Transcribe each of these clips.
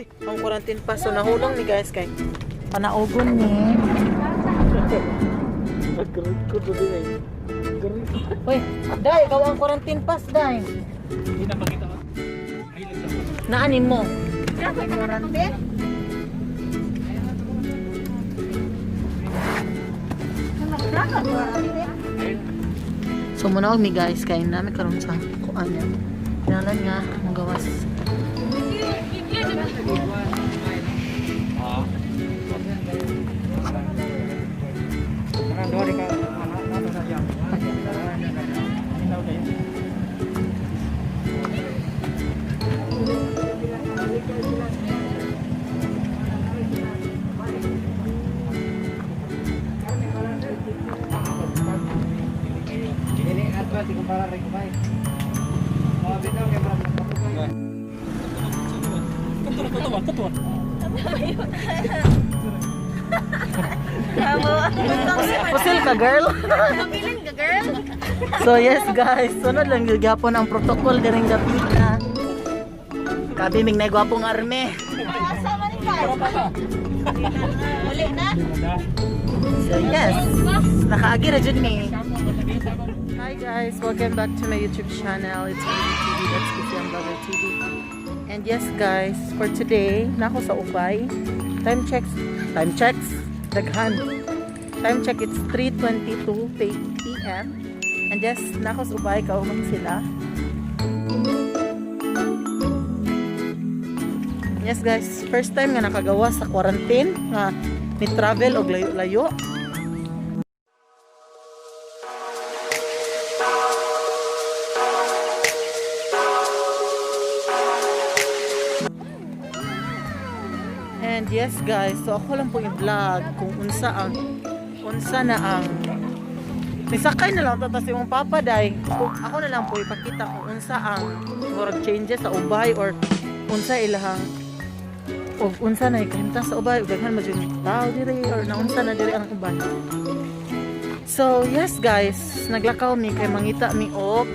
Uy, ang quarantine pass. So nahulong ni guys kay panaugon ni. Uy, Day, ikaw ang quarantine pass, Day. Hindi na makita ko. Ay, lang. Naanin mo? Quarantine? So muna mi guys kay nami karon sa kuan niya. Kinalan nga magawas. Pusil ka, girl. Pabilin ka, girl. So yes guys, sunod lang gyud gyapon ang protocol diring gapita. Kabi mig na gwapong arme. Asa man ka? Uli na. So yes, nakaagi ra jud mi. Hi guys, welcome back to my YouTube channel. It's Ruby TV, that's Kisiam Vlogger TV. And yes guys, for today, nako sa Ubay. Time checks, daghan. Time check, it's 3:22 p.m. And yes, nako sa Ubay, kauman sila. Yes guys, first time nga nakagawa sa quarantine nga ni travel og layo-layo. And yes guys, so ako lang po i-vlog kung unsa na ang nisakay na lang to tas imong papa day. Kung ako na lang po ipakita kung unsa ang murag changes sa ubay or unsa ilahang og unsa na ikahimtang sa ubay ug daghan man jud tao diri or naunsa na diri ang ubay. So yes guys, naglakaw mi kay mangita mi og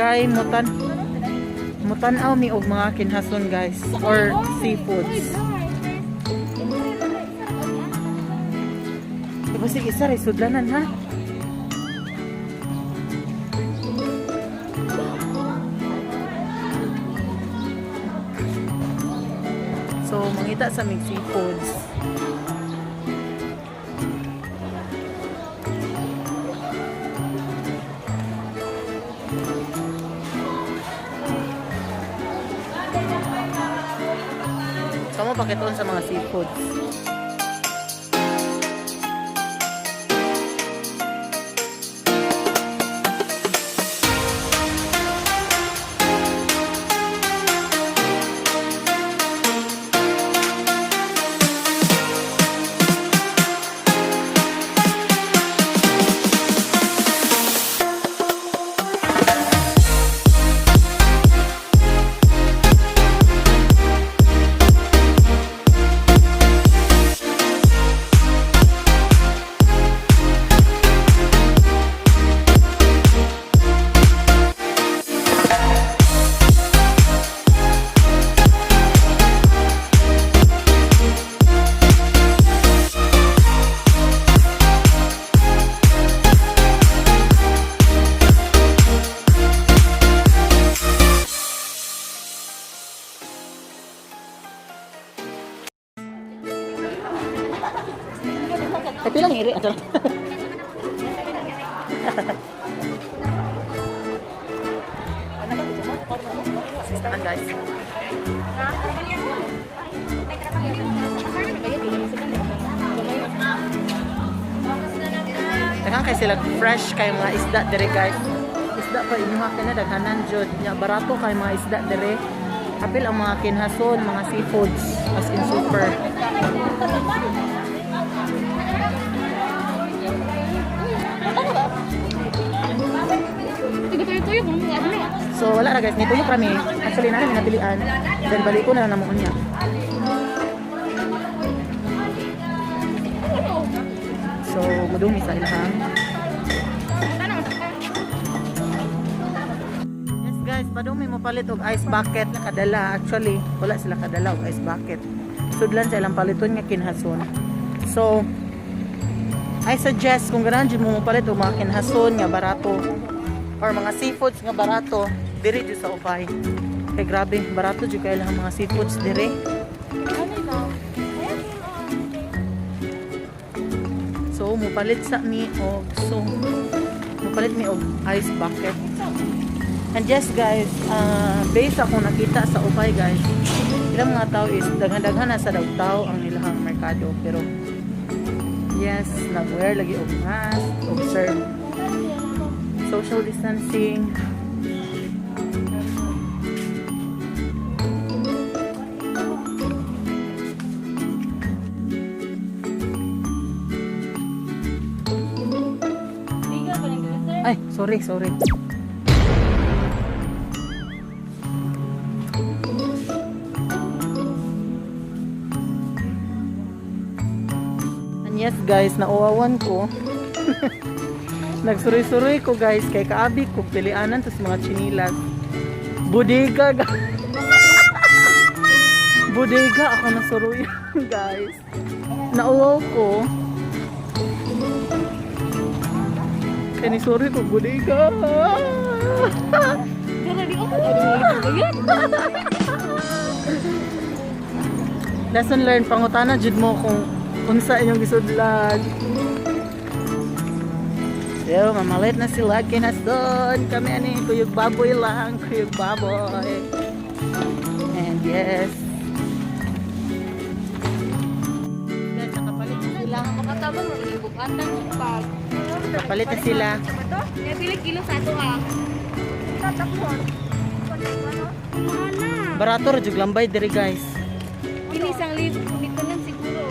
kay mutan-aw mi og mga kinhason guys or seafoods. Diba sige isa ray sudlanan ha? So mangita sa mig seafoods. So mo pakitoon sa mga seafoods. Ay, pilang iri. Ato. Sistakan guys. Daghan kay sila fresh kay mga isda dire guys. Isda pa inyuha kay na daghanan jud. Nya barato kay mga isda dire. Apil ang mga kinhason, mga seafoods as in super. Tuyo-tuyo kung mga ano. So wala ra guys, nituyok kami. Actually na kami nabilian. Then balik ko na lang namo niya. So mudumi sa ilahang mapalit og ice bucket na kadala. Actually, wala sila kadala og ice bucket. Sudlan sa ilang paliton nga kinhason. So, I suggest kung ganahan jud mo mopalit og mga kinhason nga barato or mga seafoods nga barato, diri jud sa Ubay. Kay grabe, barato jud kay ilang mga seafoods diri. So, mupalit sa mi og so mupalit mi og ice bucket. And yes guys, based akong nakita sa Ubay, guys, ilang mga tao is daghan-daghan na sa daw tao ang ilahang merkado, pero yes, nag-wear lagi og mask, observe social distancing. Ay, sorry, sorry. And yes guys, nauwawan ko. Nagsuroy-suroy ko, guys, kay kaabi ko pilianan tas mga chinilas. Bodega, guys. Bodega ako nasuroy, guys. Nauwaw ko. Kaya ni sorry ko bodega. Pero di ko pa. Lesson learned, pangutana jud mo kung unsa inyong gisudlan. So, mamalit na sila kinason. Kami ani, kuyog baboy lang, kuyog baboy. And yes. Guys, nakapalit na sila. Makatabang mo ibukatan mo pag. Nakapalit na sila. Kaya pili kilo sa ato ah. Tatakon. Mahal na. Barato ra jud lambay diri, guys. Kini 1,000 nito lang siguro.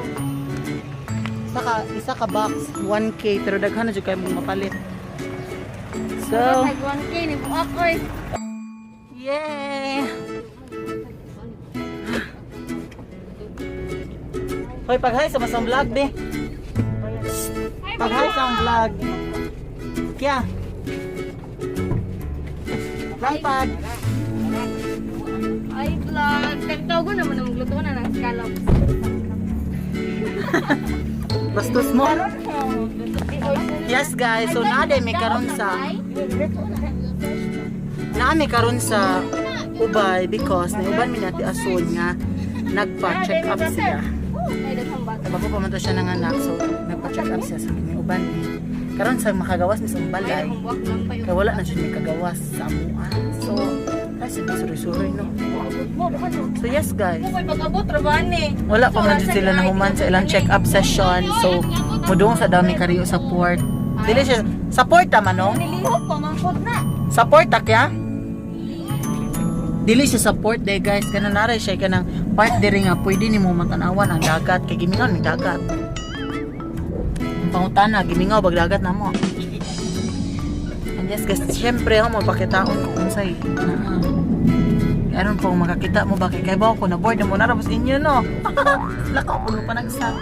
Isa ka box 1K, pero daghan na jud kay mong mapalit. So, Like 1K ni buak oy. Yay! Hoy, pag-hi sa masang vlog, be. Pag-hi sa ang vlog. Kya. Lampag. Ay vlog. Tagtawagon naman ang magluto na ng scallops. Bastos mo. Yes guys, so naa may karon sa naa may karon sa Ubay because nauban mi nati ason nga nagpa-check up siya. Ay daghang bata. Bago pa man to siya nanganak, so nagpa-check up siya sa may uban ni. Karon sa makagawas ni sa Ay balay. daghang buak lang pa. Kaya wala na siya may kagawas sa amua. So, kasi suroy-suroy, no. So yes guys, Mo kay pag-abot ra ba ni? wala pa man jud sila nahuman sa ilang check-up session. So, mudung sa dami kariyo sa port. Dili siya sa port ta man, no? Nilihok pa mangkot na. Sa port ta kya? Dili siya sa port day, guys, kanang naray siya kanang part diri nga pwede nimo matanawan ang dagat kay gimingaw ni dagat. Ang pangutana, gimingaw bag dagat namo. And yes guys, syempre ako mapakitaon ko unsay. Naa. Aron po makakita mo ba kay kay ko na board na mo na rabos inyo, no. Lakaw ko pa nagsa.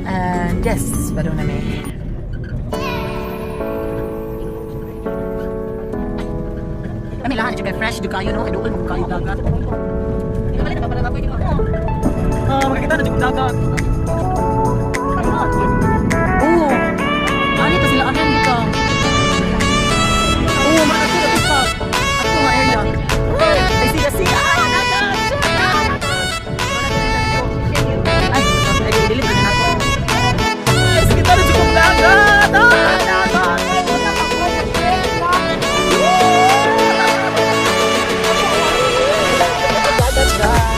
And yes, baro na mi. Kami lahat kay fresh do kayo, no, idol mo kayo dagat. Ah, makakita na jud dagat. Oh. Ani pa sila ahan dito. Oh, makakita na pa. Ato nga area. Ay siya siya. Ah, dagat. Ay, ay, dili pa na ako. Ay, sige na jud kong dagat. Ah, dagat. Dagat, guys.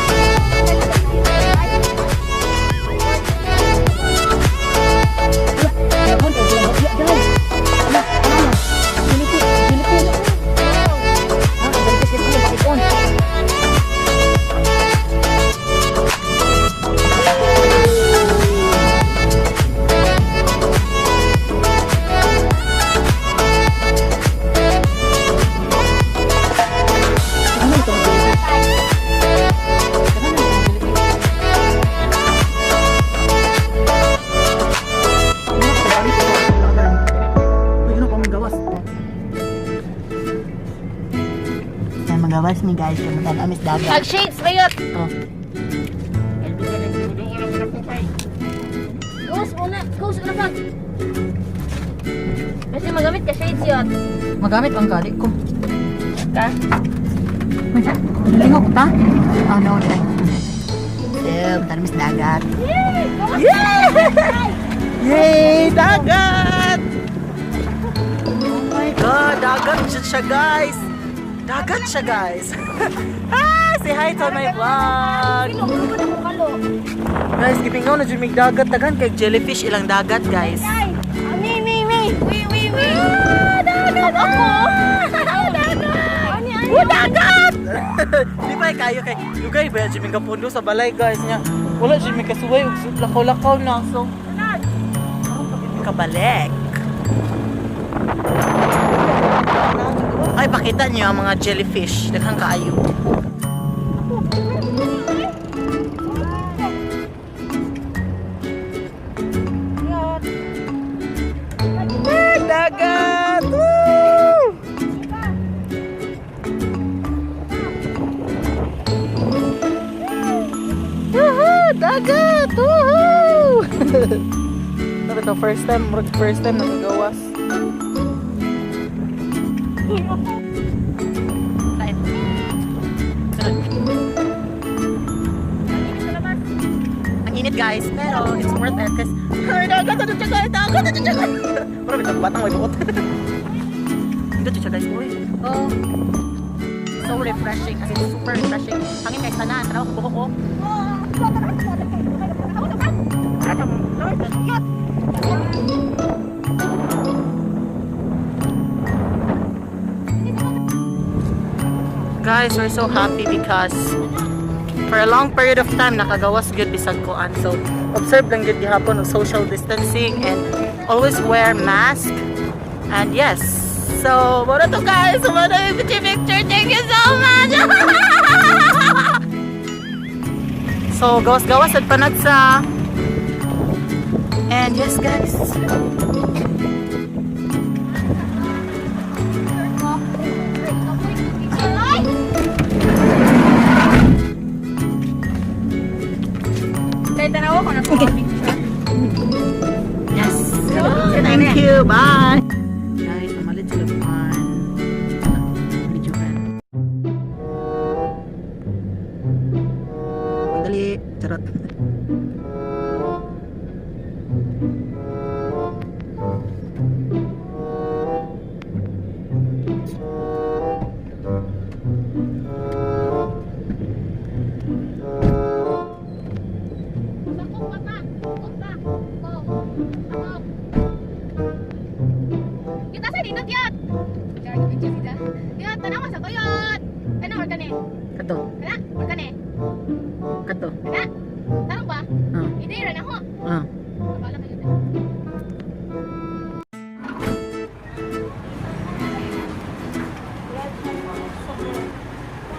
Gawas mi, guys, kay matan amis dagat. Pag shades bayot. Oh. Goes una, goes una pag. Kasi magamit ka shades yun. Magamit ang gali ko. Ka? Lingok ta? Oh no, no. Yeah, matan amis dagat. Yay! Yay! Dagat! Oh my God! Dagat siya, guys! Dagat siya, guys! Ah! Say hi to my vlog! Kilo, ko na ko kalo. Guys, gipingaw na dyan may dagat. Tagan kay jellyfish ilang dagat, guys. Ay! Ah, mi, mi, mi! Wi, wi, wi! Ah, dagat! Ako! Dagat! Ani, ani! Oh, dagat! Di ba kayo kay Lugay ba dyan may kapundo sa balay, guys niya. Wala dyan may kasuway ug lakaw-lakaw na. So, kabalik. Ay, pakita niyo ang mga jellyfish. Daghang kaayo. Ah, dagat! Woo! Woohoo! Dagat! Woohoo! Sabi to, first time, murag first time nakagawas. Kain. Ang init, guys, pero it's worth it kasi ay, dagat! Ano siya, guys? Dagat! Ano siya, guys? Murag itong batang may buot. Hindi siya, guys. Uy. Oh. So refreshing. As in, super refreshing. Hangin guys, tanan. Tanaw ko buko ko. Guys, we're so happy because for a long period of time nakagawas gyud bisag kuan. So, observe lang gyud gihapon og social distancing and always wear mask. And yes, so mao na to, guys. Mao na yung picture picture. Thank you so much. So, gawas-gawas at panagsa. And yes, guys. Kaya tanawa ko na po picture. Yes. Thank you. Bye. Guys, namalit sila kuan. Video kan. Dali, charot. Kita sa dito, Tiyot! Tiyot, tanawa sa tuyot! Ano, or kani? Kato, Kana? Or kani? kato. Kana? Tarong ba? Ah, Hindi, rin ako. ah. Kabala kayo.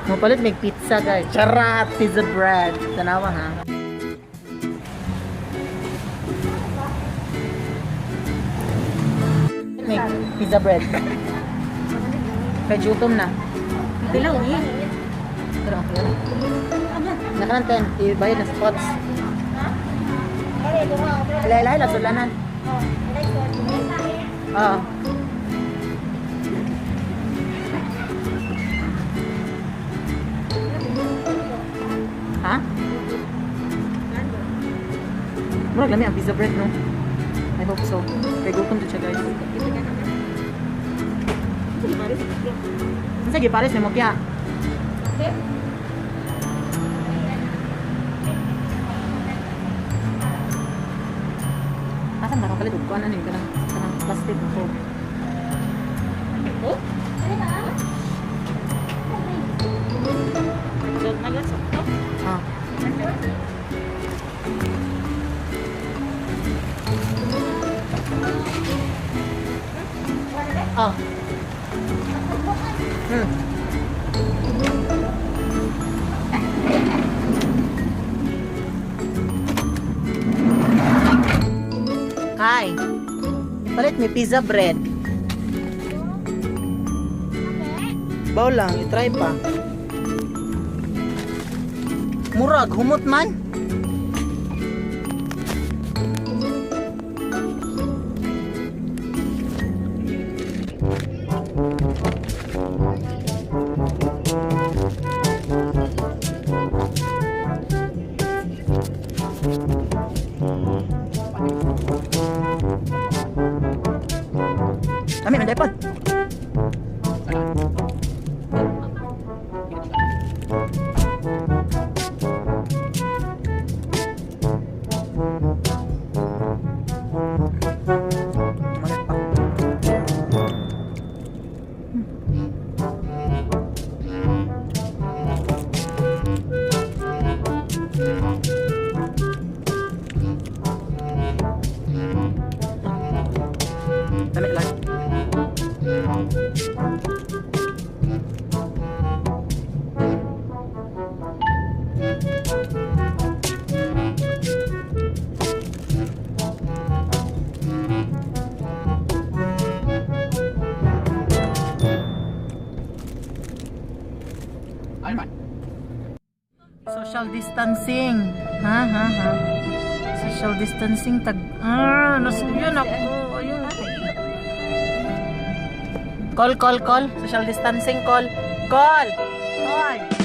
Mapalit may pizza, guys. Charot, pizza bread. Tanawa ha. May pizza bread. Kay gutom na. Pila uwi. Pero okay lang. Nakalan 10, ibayad na spots. Laylay lang sulanan. Oo. Ha? Murag lami ang pizza bread, no? I hope so. Kay gutom jud siya, guys. Unsa gipares nimo kya? Asan na kapalit og kuan ani kanang kanang plastic ko. Ah. Ah. Kai. Palit may pizza bread. Baw lang, i-try pa. Murag humot man. Amin, ang depot. Malit pa. Dami lang. Ay man. Social distancing. Ha ha ha. Social distancing tag ah nasuyan ako. Ayun. Call, call, call. Social distancing, call. Call. Call.